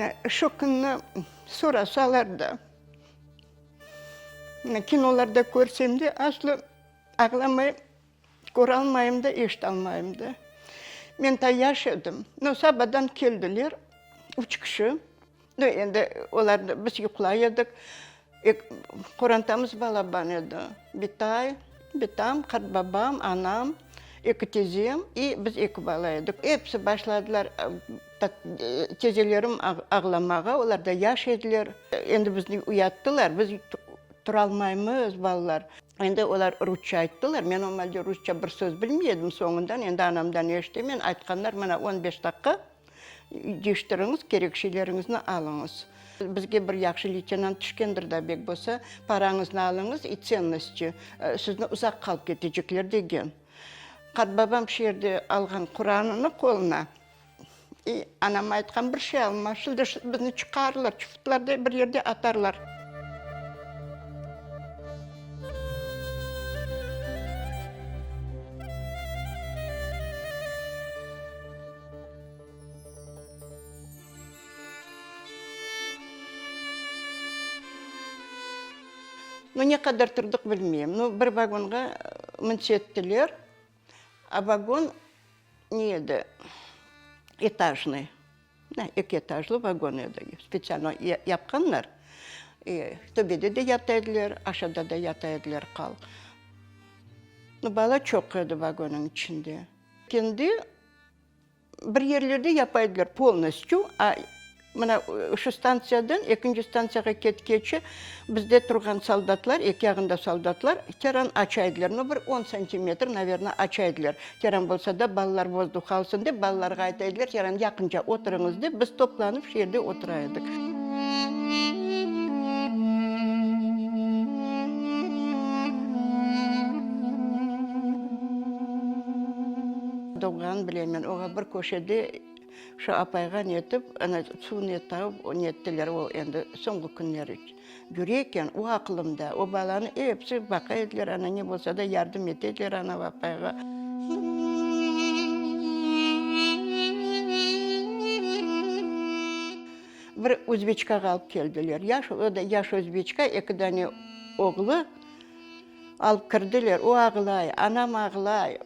Mına şu künni sorasalar da, mına kinolarda körsem de, aslı ağlamayım, köralmayım da, eşitalmayım da. Men ta yaş edim. No, sabadan keldiler, üç kişi. No, endi olarnı, biz yuqlay edik. Qorantamız balaban edi. Bitay, bitam, qartbabam, anam, eki tezem i biz eki bala edik. Episi başladılar tezelerim ağlamağa, olar da yaş ediler. Endi bizni uyattılar, biz turalmaymız, balalar. Endi olar rusça ayttılar, men o malde rusça bir söz bilmey edim, soñundan endi anamdan eşitemen, aytqanlar, mına on beş daqqa Cıyıştırıñız, kerek şeyleriñizni alıñız. Bizge bir yahşı leytenant tüşkendir da bek bolsa, parañıznı alıñız i tsennosti, sizni uzaq qalıp ketecekler degen. Qartbabam şu yerde alğan Quranını qoluna i anam aytqan bir şey alma, şimdi bizni çıqarırlar, çufutlar da bir yerde atarlar. Nu, ne qadar turdıq bilmeyim. Nu, bir vagonğa mınsettiler, a vagon ne edi, etajnıy, eki etajlı vagon edi, spetsialno yapqanlar. Töpede de yata ediler, aşağıda da yata ediler qal. Nu, bala çoq edi vagonnıñ içinde. Kendi Bir yerlerde yapa ediler polnostyu, a mına şu stantsiyadan ekinci stantsiyağa ketkeçe bizde turğan soldatlar, eki yağında soldatlar teran aça ediler, no bir on santimetr, naverno, aça ediler. Teran bolsa da balalar vozduh alsın dep, balalarğa ayta ediler, teran yaqınca oturıñız dep, biz toplanıp şu yerde otura edik. Doğğanın bilemen, oğa bir köşede şu apayğa netip, ana suv ne tavıp nettiler, o endi soñki künleri yüre eken, o aqılımda, o balanı episi baqa ediler, ana ne bolsa da yardım ete ediler anav apayğa. Bir özbeçkağa alıp keldiler, yaş, o da yaş özbeçka, eki dane oğlu alıp kirdiler, o ağlay, anam ağlay.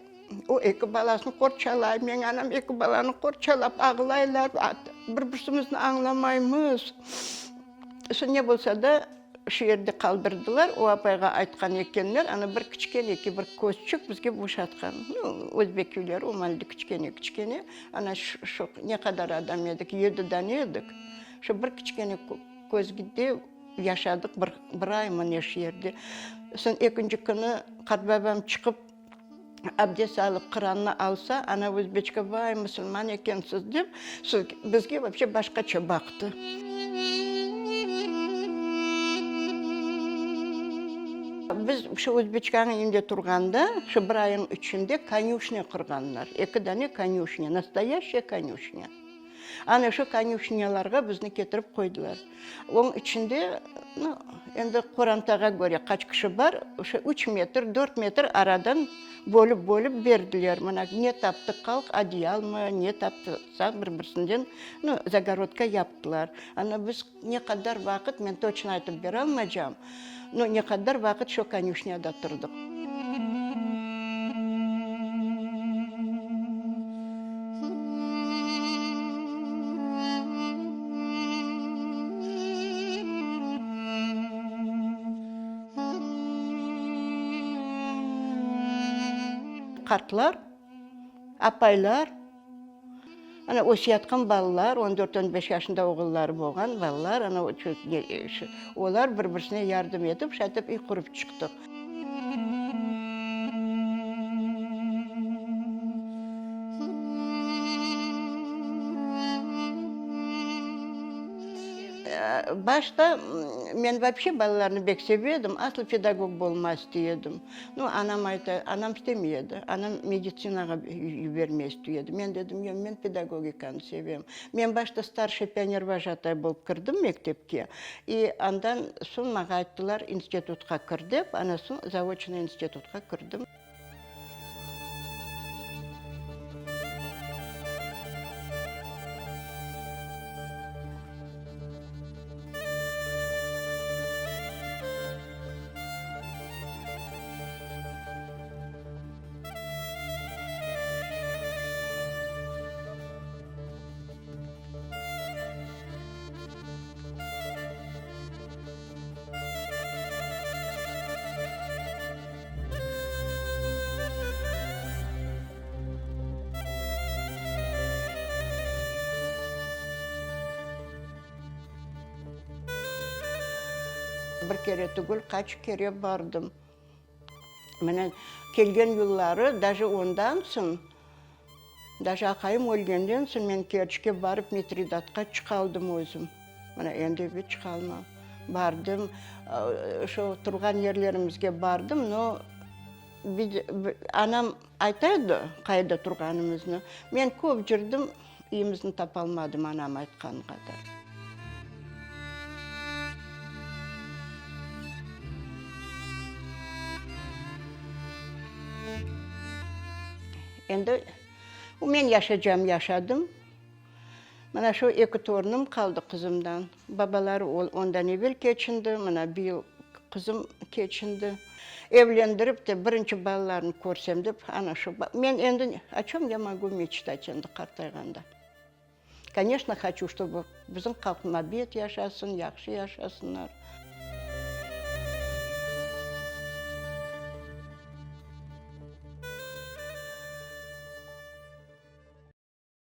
O eki balasını qorçalay, meñ anam eki balanı qorçalap ağlaylar, bir-birsimizni añlamaymız. Soñ ne bolsa da, şu yerde qaldırdılar, o apayğa aytqan ekenler, ana bir kiçkeneki bir közçük bizge boşatqan. Nu, özbek köyleri o maalde kiçkene-kiçkene, ana şu ne qadar adam edik, yedi dane edik, şu bir kiçkene közgde yaşadıq bir, bir aymı ne şu yerde. Soñ ekinci künü qartbabam çıqıp, Abdest alıp, Qurannı alsa, ana özbeçke, Vay, musulman ekensiz, dep, bizge vapşe başqaça baqtı. Biz şu özbeçkanıñ evinde turğanda, şu bir ayıñ içinde konyuşnâ qurğanlar, eki dane konyuşnâ, nastoyaşçaya konyuşnâ. Ana şu konyuşnâlarğa bizni ketirip qoydılar. Onıñ içinde, nu, endi qorantağa köre qaç kişi bar, şu üç metr, dört metr aradan bölip-bölip berdiler. Mına ne taptıq halq, odeyalmı, ne tapsaq bir-birisinden, nu, zagorodka yaptılar. Ana biz ne qadar vaqıt, men toçno aytıp beralmaycam, nu, ne qadar vaqıt şu konyuşnâda turdıq. Qartlar, apaylar, ana öseyatqan balalar, on dört, on beş yaşında oğulları bolğan balalar, ana olar bir-birisine yardım etip, şaytip üy qurıp çıqtıq. Başta men vapşe balalarnı bek seve edim, aslı pedagog bolma istey edim. Nu, anam ayta, anam istemey edi, anam meditsinağa yibermey istey edi. Men dedim, yoq, men pedagogikanı sevem. Men başta starşiy pionervojatay bolıp kirdim mektepke, i andan soñ maña ayttılar, institutqa kir dep, ana soñ zaoçnıy institutqa kirdim. Bir kere tügül, qaç kere bardım. Mına, kelgen yılları, daje ondan soñ, daje aqayım ölgenden soñ men Kerçke barıp Mitridatqa çıqaldım özüm. Mına, endi bir çıqalmam. Bardım, şo turğan yerlerimizge bardım, no, anam ayta edi qayda turğanımıznı. Men köp cürdim, üyümizni tapalmadım anam aytqan qadar. Endi men yaşacam yaşadım. Mına şu eki torunım qaldı qızımdan. Babaları ondan evel keçindi, mına bıyıl qızım keçindi. Evlendirip de birinci balalarını körsem dep, ana şu, men endi o çöm ya mogu meçtat endi qartayğanda. Koneçno, hoçu, ştobu bizim halq mabet yaşasın, yahşı yaşasınlar.